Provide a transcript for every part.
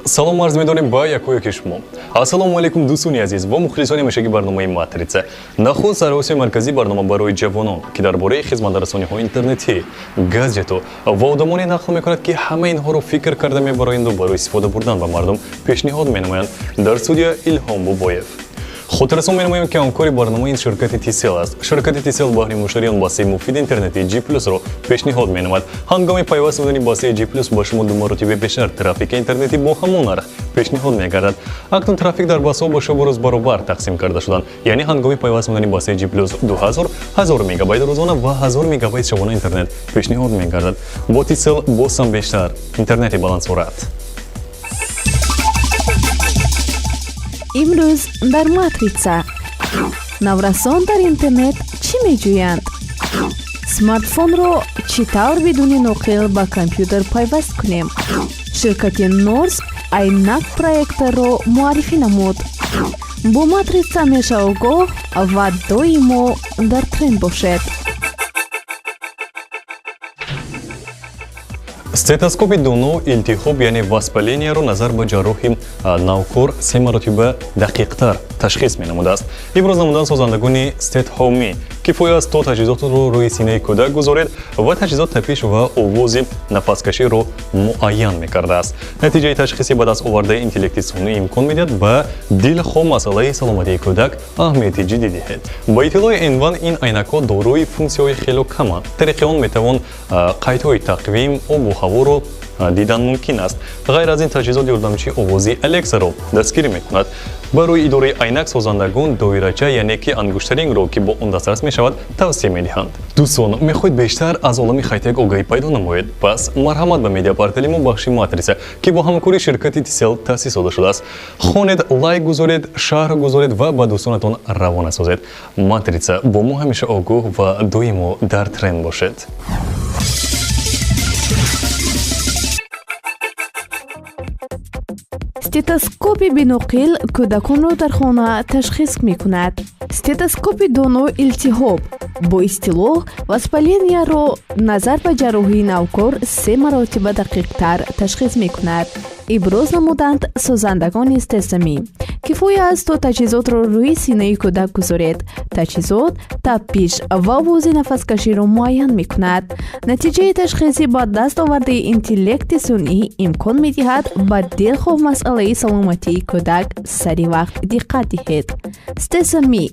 Салом арз медорем ба якояки шумо. Ассалому алайкум, дӯстони азиз ва мухлисони ҳамешагии барномаи «Матрица». Нахуст дар Осиёи Марказӣ барнома барои ҷавонон, ки дар бораи хизматрасониҳои интернетӣ, гаджету ва одамоне нақл мекунад, ки ҳама инҳоро фикр карда мебароянду барои истифода бурдан ба мардум пешниҳод менамоянд. Дар студия Илҳом Бобоев. Хотиррасон менамоем, ки ҳамкори барнома ин ширкати Тисел аст. Ширкати Тисел баҳри муштариён бастаи муфиди интернети G Плюсро пешниҳод менамояд. Ҳангоми пайваст будани бастаи G Плюс ба шумо ду маротиба бештар трафики интернетӣ бо ҳамон нарх пешниҳод мегардад. Акнун трафик дар бастаҳо ба шабу рӯз баробар тақсим карда шуданд, яъне ҳангоми пайваст будани бастаи G Плюс 2000 1000 мегабайт рӯзона ва 1000 мегабайт шабона интернет пешниҳод мегардад. Бо Тисел боз ҳам бештар интернети баландсуръат. Имрӯз дар «Матрица»: наврасон дар интернет чӣ меҷӯянд, смартфонро чӣ тавр бидуни ноқил ба компютер пайваст кунем, ширкати Норс айнак проекторро муаррифӣ намуд. Бо «Матрица» ҳамеша огоҳ ва доимо дар тренд бошед. Стетоскопи доно илтиҳоб, яъне воспалениеро назар ба ҷарроҳи навкор се маротиба дақиқтар ташхис менамудааст, иброз намуданд созандагони Стетҳоми. Кифоя аст, то таҷҳизотро рӯи синаи кӯдак гузоред ва таҷҳизот тапиш ва овози нафаскаширо муайян мекардааст. Натиҷаи ташхиси ба даст овардаи интеллекти сунъӣ имкон медиҳад ба дилхоҳ масъалаи саломатии кӯдак аҳамияти ҷиддӣ диҳед. Ба иттилои Энван, ин айнакҳо дорои функсияҳои хело каманд. Тариқи он метавон қайдҳои тақвим, обу ҳаворо дидан мумкин аст. Ғайр аз ин, таҷҳизот ёрдамчии овозии Алексаро дастгирӣ мекунад. Барои идораи айнак созандагон доирача, яъне ки ангуштарингро, ки бо он дастрас мешавад, тавсия медиҳанд. Дӯстон, мехоҳед бештар аз олами хайтек огаҳӣ пайдо намоед? Пас марҳамат ба медиапортали мо, бахши «Матрица», ки бо ҳамкории ширкати Тисел таъсис дода шудааст. Хонед, лайк гузоред, шарҳ гузоред ва ба дӯстонатон равона созед. «Матрица», бо мо ҳамеша огоҳ ва доимо дар тренд бошед. Стетоскопи биноқил кӯдаконро дар хона ташхис мекунад. Стетоскопи доно илтиҳоб, бо истилоҳ воспаленияро, назар ба ҷарроҳии навкор се маротиба дақиқтар ташхис мекунад, иброз намуданд созандагони Стесами. Кифоя аст, то таҷҳизотро рӯи синаи кӯдак гузоред. Таҷҳизот тапиш ва овози нафаскаширо муайян мекунад. Натиҷаи ташхиси ба даст овардаи интеллекти сунъӣ имкон медиҳад ба дилхоҳ масъалаи саломатии кӯдак сари вақт диққат диҳед. Стесами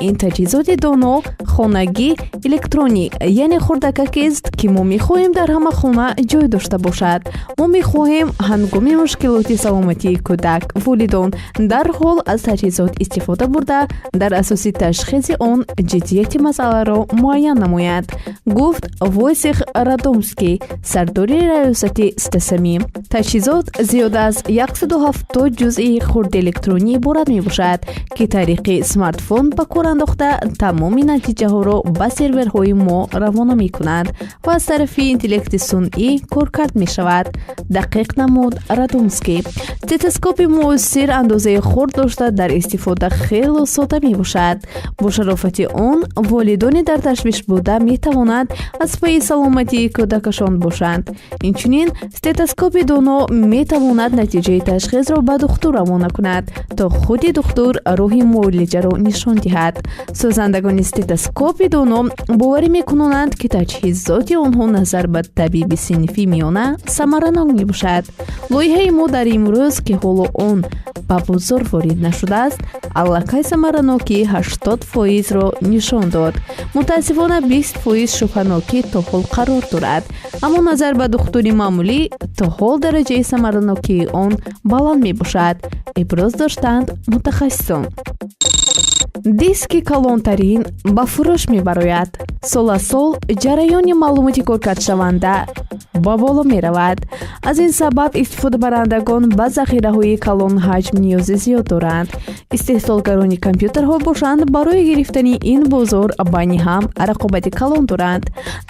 ин таҷҳизоти доно хонагӣ электронӣ, яъне хурдакакест, ки мо мехоҳем дар ҳама хона ҷой дошта бошад. Мо мехоҳем ҳангоми мушкилоти саломатии кӯдак волидон дарҳол аз таҷҳизот истифода бурда, дар асоси ташхиси он ҷиддияти масъаларо муайян намояд, гуфт Войсех Радомский, сардори раёсати Стесами. Таҷҳизот зиёда аз 170 ҷузъи хурди электронӣ иборат мебошад, ки тариқи смартфон ба кор андохта тамоми натиҷаҳоро ба серверҳои мо равона мекунанд ва аз тарафи интеллекти сунъӣ коркард мешавад, дақиқ намуд Радомский. Стетоскопи муосир андозаи хурд дошта, дар истифода хело сода мебошад. Бо шарофати он волидони дар ташвиш буда метавонанд аз пайи саломатии кӯдакашон бошанд. Инчунин стетоскопи доно метавонад натиҷаи ташхисро ба духтур равона кунад, то худи духтур роҳи муолиҷаро нишон диҳад. Созандагони стетоскопи доно боварӣ мекунонанд, ки таҷҳизоти онҳо назар ба табиби синфи миёна самаранок мебошад. Лоиҳаи мо дар имрӯз, ки ҳоло он ба бозор ворид нашудааст, аллакай самаранокии 80 фоизро нишон дод. Мутаассифона, 20 фоиз шубҳанокӣ то ҳол қарор дорад, аммо назар ба духтури маъмулӣ то ҳол дараҷаи самаранокии он баланд мебошад, иброз доштанд мутахассисон. Диски калонтарин ба фурӯш мебарояд. Сол аз сол ҷараёни маълумоти коркардшаванда ба боло меравад. Аз ин сабаб истифодабарандагон ба захираҳои калонҳаҷм ниёзи зиёд доранд. Истеҳсолгарони компютерҳо бошанд, барои гирифтани ин бозор байни ҳам рақобати калон доранд.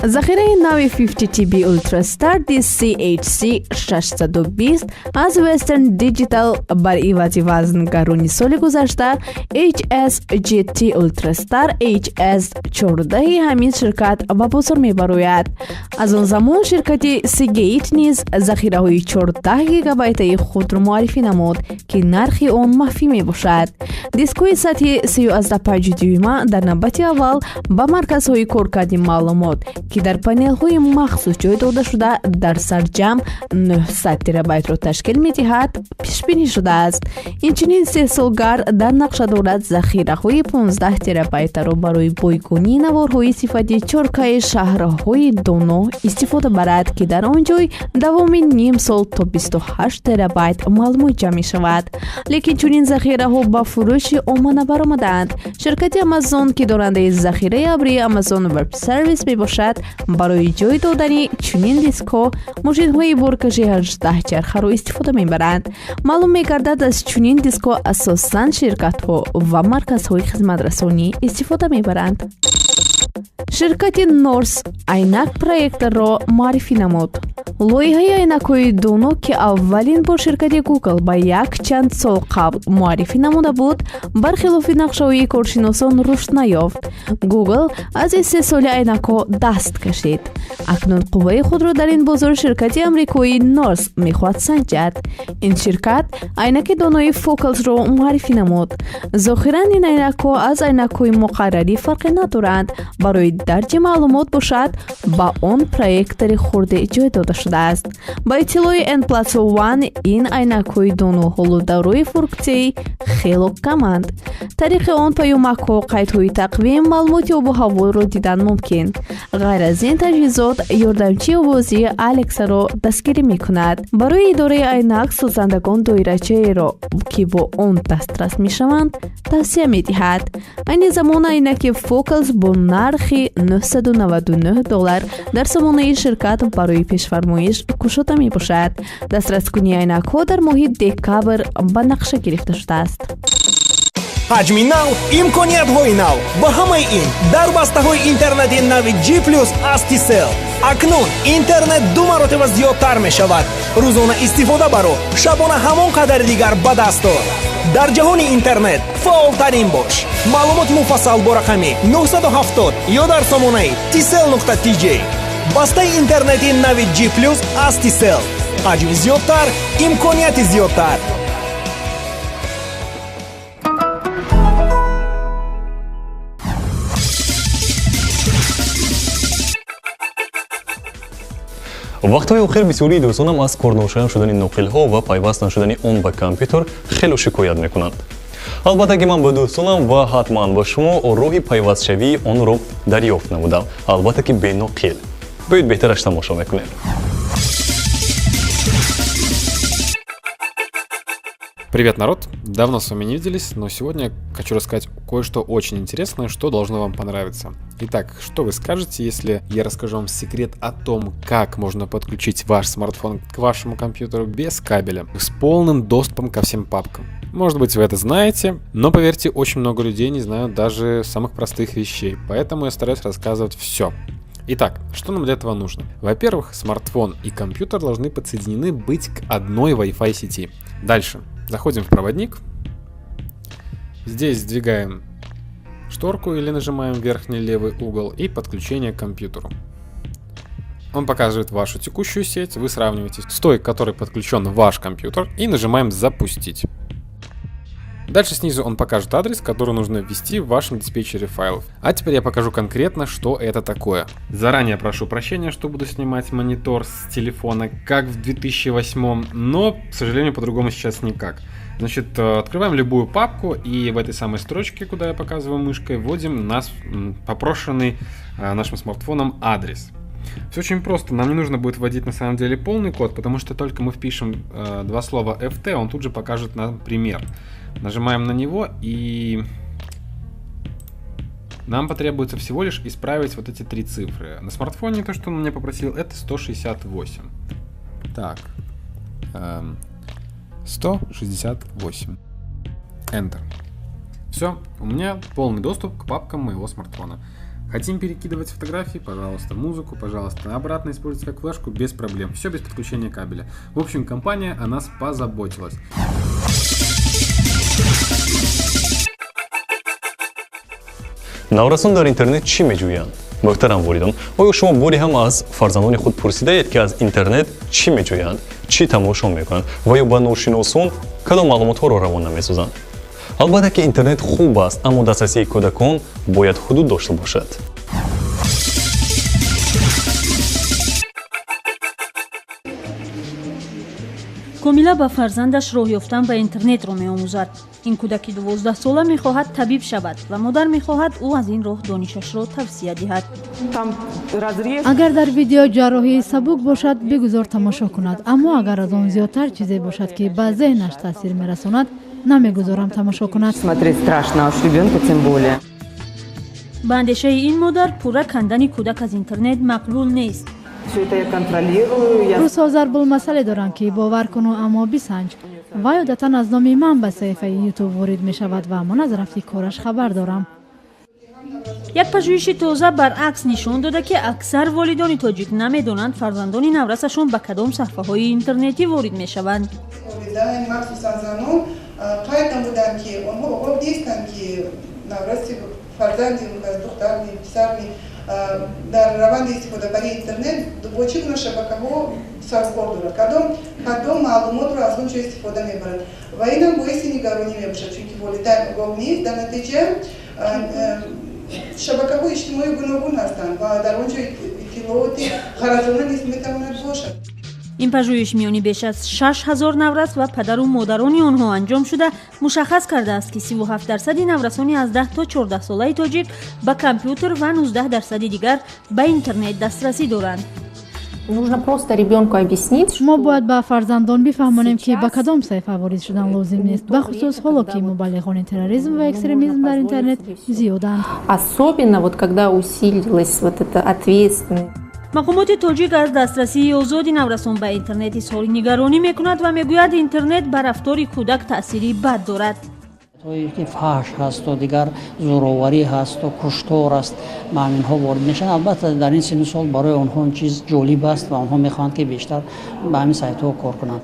Захираи нави 50 TB Ultrastar DCHC 620 аз Western Digital бар ивази вазнгарони соли гузашта HSGT Ultrastar HS 14 ҳамин ширкат ба бозор мебарояд. Аз он замон ширкати Ширкати Seagate низ захираҳои 14 гигабайтаи худро муаррифӣ намуд, ки нархи он махфӣ мебошад. Дискҳои сатҳи 3,5 дюйма дар навбати аввал ба марказҳои коркарди маълумот, ки дар панелҳои махсус ҷой дода шуда, дар сарҷамъ 900 терабайтро ташкил медиҳад, пешбинӣ шудааст. Инчунин истеҳсолгар дар нақша дорад захираҳои 15 терабайтаро барои бойгонии наворҳои сифати 4К шаҳрҳои доно истифода барад, ки дар он ҷой давоми ним сол то 28 терабайт маълумот ҷамъ мешавад. Лекин чунин захираҳо ба фурӯши омма набаромадаанд. Ширкати Амазон, ки дорандаи захираи абрии Amazon Web Service мебошад, барои ҷой додани чунин дискҳо мошинҳои боркаши 18 чархаро истифода мебаранд. Маълум мегардад, аз чунин дискҳо асосан ширкатҳо ва марказҳои хизматрасонӣ истифода мебаранд. Ширкати Норс айнак проекторро муаррифӣ намуд. Лоиҳаи айнакҳои доно, ки аввалин бор ширкати Google ба якчанд сол қабл муаррифӣ намуда буд, бархилофи нақшаҳои коршиносон рушд наёфт. Google аз истеҳсоли айнакҳо даст кашид. Акнун қувваи худро дар ин бозор ширкати амрикоии Норс мехоҳад санҷад. Ин ширкат айнаки донои Фокалсро муаррифӣ намуд. Зоҳиран ин айнакҳо аз айнакҳои муқаррарӣ фарқе надоранд. Барои дарҷи маълумот бошад, ба он проектори хурде ҷой дода шудааст. Ба иттилои N Plus One, ин айнакҳои доно ҳоло дорои функсияи хело каманд. Тариқи он паёмакҳо, қайдҳои тақвим, маълумоти обу ҳаворо дидан мумкин. Ғайр аз ин, таҷҳизот ёрдамчии овозии Алексаро дастгирӣ мекунад. Барои идораи айнак созандагон доирачаеро, ки бо он дастрас мешаванд, тавсия медиҳад. Айни замон айнаки Фокалс бо нархи 999 доллар дар сомонаи ширкат барои пешфармоиш кушода мебошад. Дастраскунии айнакҳо дар моҳи декабр ба нақша гирифта шудааст. Ҳаҷми нав, имкониятҳои нав ва ҳамаи ин дар бастаҳои интернети нави G Плюс аз Тисел. Акнун интернет ду маротиба зиёдтар мешавад. Рӯзона истифода баро, шабона ҳамон қадари дигар ба даст ор. Дар ҷаҳони интернет фаъолтарин бош. Маълумоти муфассал бо рақами 970 ё дар сомонаи tcell.tj. Бастаи интернети нави G Плюс аз Тисел: ҳаҷми зиёдтар, имконияти зиёдтар. Вақтҳои охир бисёрии дӯстонам аз корношоям шудани ноқилҳо ва пайваст нашудани он ба компютер хело шикоят мекунанд. Албатта, ки ман ба дӯстонам ва ҳатман ба шумо роҳи пайвастшавии онро дарёфт намудам, албатта ки беноқил. Биёед, беҳтараш тамошо мекунем. Привет, народ! Давно с вами не виделись, но сегодня хочу рассказать кое-что очень интересное, что должно вам понравиться. Итак, что вы скажете, если я расскажу вам секрет о том, как можно подключить ваш смартфон к вашему компьютеру без кабеля, с полным доступом ко всем папкам? Может быть, вы это знаете, но поверьте, очень много людей не знают даже самых простых вещей, поэтому я стараюсь рассказывать все. Итак, что нам для этого нужно? Во-первых, смартфон и компьютер должны подсоединены быть к одной Wi-Fi сети. Дальше. Заходим в проводник. Здесь сдвигаем шторку или нажимаем верхний левый угол и подключение к компьютеру. Он показывает вашу текущую сеть, вы сравниваете с той, к которой подключен ваш компьютер, и нажимаем «Запустить». Дальше снизу он покажет адрес, который нужно ввести в вашем диспетчере файлов. А теперь я покажу конкретно, что это такое. Заранее прошу прощения, что буду снимать монитор с телефона, как в 2008, но, к сожалению, по-другому сейчас никак. Значит, открываем любую папку и в этой самой строчке, куда я показываю мышкой, вводим нас попрошенный нашим смартфоном адрес. Все очень просто, нам не нужно будет вводить на самом деле полный код, потому что только мы впишем два слова FT, он тут же покажет нам пример. Нажимаем на него, и нам потребуется всего лишь исправить вот эти три цифры. На смартфоне то, что он меня попросил, это 168. Так, 168. Enter. Все, у меня полный доступ к папкам моего смартфона. Хотим перекидывать фотографии, пожалуйста, музыку, пожалуйста, обратно использовать как флешку без проблем. Все без подключения кабеля. В общем, компания о нас позаботилась. Наврасон дар интернет чӣ меҷӯянд? Муҳтарам волидон, оё шумо боре ҳам аз фарзандони худ пурсидаед, ки аз интернет чӣ меҷӯянд, чӣ тамошо мекунанд ва ё ба ношиносон кадом маълумотҳоро равона месозанд? Албатта ки интернет хуб аст, аммо дастрасии кӯдакон бояд ҳудуд дошта бошад. Комила ба фарзандаш роҳ ёфтан ба интернетро меомӯзад. Ин кӯдаки 12-сола мехоҳад табиб шавад ва модар мехоҳад ӯ аз ин роҳ донишашро тавсия диҳад. Агар дар видео ҷарроҳии сабук бошад, бигузор тамошо кунад, аммо агар аз он зиёдтар чизе бошад, ки ба зеҳнаш таъсир мерасонад, намегузорам тамошо кунад. Смотреть страшно, а уж ребенку тем более. Ба андешаи ин модар, пурра кандани кӯдак аз интернет мақбул нест. Всё это я контролирую. Я... Рӯзҳо зарбулмасале доранд, ки бовар куну, аммо бисанҷ. Вай одатан аз номи ман ба саҳифаи Ютуб ворид мешавад ва ман аз рафти кораш хабар дорам. Як пажӯҳиши тоза баръакс нишон дода, ки аксар волидони тоҷик намедонанд фарзандони наврасашон ба кадом саҳфаҳои интернетӣ ворид мешаванд. Волидайн, махсусан занон, қайд намуданд, ки онҳо огоҳ нестанд, ки навраси фарзанди духтарни, писарни дар раванди истифодабарии интернет бо чӣ гуна шабакаҳо сарукор дорад, кадом маълумотро аз он ҷо истифода мебарад. Ва инам боиси нигаронӣ мебошад, чунки волидайн огоҳ нест. Дар натиҷа шабакаҳои иҷтимоӣ гуногун ҳастанд ва дар он ҷо иттилооти ғаразона низ метавонад бошад. Ин пажӯҳиш миёни беш аз 6000 наврас ва падару модарони онҳо анҷом шуда, мушаххас кардааст, ки 37% наврасони аз 10 то 14 солаи тоҷик ба компютер ва 19% дигар ба интернет дастрасӣ доранд. Нужно просто ребенку объяснить. Мо бояд ба фарзандон бифаҳмонем, ки ба кадом саҳифа ворид шудан лозим нест, бахусус ҳоло ки мубаллиғони терроризм ва экстремизм дар интернет зиёданд. Особенно вот когда усилилась вот эта ответственность. Мақомоти тоҷик аз дастрасии озоди наврасон ба интернет изҳори нигаронӣ мекунад ва мегӯяд, интернет ба рафтори кӯдак таъсири бад дорад. Ки фаҳш ҳасту дигар зӯроварӣ ҳасту куштор аст, ба ҳаминҳо ворид мешаванд. Албатта, дар ин синну сол барои онҳо ин чиз ҷолиб аст ва онҳо мехоҳанд, ки бештар ба ҳамин сайтҳо кор кунанд.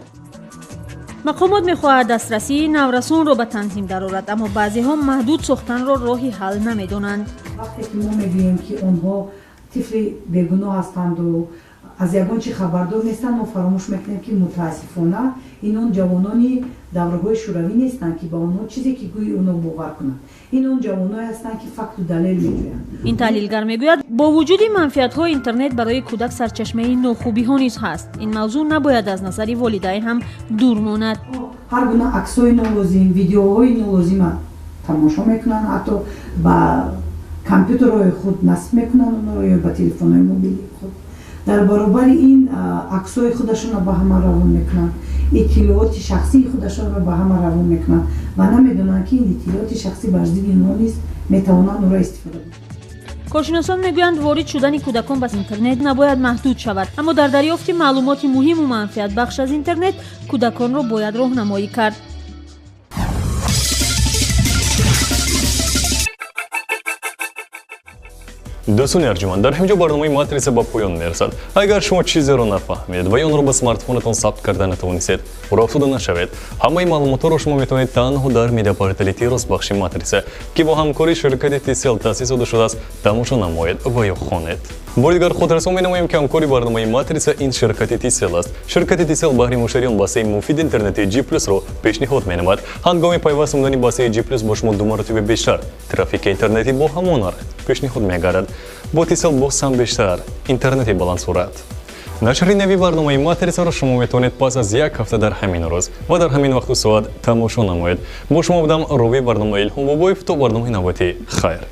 Мақомот мехоҳад дастрасии наврасонро ба танзим дарорад, аммо баъзеҳо маҳдуд сохтанро роҳи ҳал намедонанд. Вақте ки мо мегӯем, ки онҳо тифли бегуноҳ ҳастанду аз ягон чи хабардор нестанд, мо фаромӯш мекунем, ки мутаассифона ин он ҷавонони давраҳои шӯравӣ нестанд, ки ба онҳо чизе ки гӯи онҳо бовар кунанд. Ин он ҷавоное ҳастанд, ки факту далел меҷӯянд. Ин таҳлилгар мегӯяд, бо вуҷуди манфиатҳо интернет барои кӯдак сарчашмаи нохубиҳо низ ҳаст. Ин мавзӯъ набояд аз назари волидайн ҳам дур монад. Ҳар гуна аксҳои нолозим, видеоҳои нолозима тамошо мекунанд, ҳатто ба компютерҳои худ насб мекунанд онро ё ба телефонҳои мобилии худ. Дар баробари ин аксҳои худашонро ба ҳама равон мекунанд, иттилооти шахсии худашонро ба ҳама равон мекунанд ва намедонанд, ки ин иттилооти шахсӣ бар зидди онҳо низ метавонанд онро истифода баранд. Коршиносон мегӯянд, ворид шудани кӯдакон ба интернет набояд маҳдуд шавад, аммо дар дарёфти маълумоти муҳиму манфиатбахш аз интернет кӯдаконро бояд роҳнамоӣ кард. Дӯстони арҷуманд, дар ҳамин ҷо барномаи Матрица ба поён мерасад. Агар шумо чизеро нафаҳмед ва ё онро ба смартфонатон сабт карда натавонистед, роҳафтода нашавед. Ҳамаи маълумотҳоро шумо метавонед танҳо дар медиапортали Тирос, бахши Матрица, ки бо ҳамкории ширкати Тисел таъсис дода шудааст, тамошо намоед ва ё хонед. Бори дигар хотиррасон менамоем, ки ҳамкори барномаи Матрица ин ширкати Тисел аст. Ширкати Тисел баҳри муштариён бастаи муфиди интернети G Плюсро пешниҳод менамояд. Ҳангоми пайваст намудани бастаи G Плюс бо шумо ду маротиба бештар трафики интернетӣ бо ҳамон нарх пешниҳод мегардад. Бо Тисел боз ҳам бештар интернети баландсуръат. Нашри нави барномаи Матрицаро шумо метавонед пас аз як ҳафта дар ҳамин рӯз ва дар ҳамин вақту соат тамошо намоед. Бо шумо будам ровии барнома Илҳом Бобоев. То барномаи навбатӣ, хайр.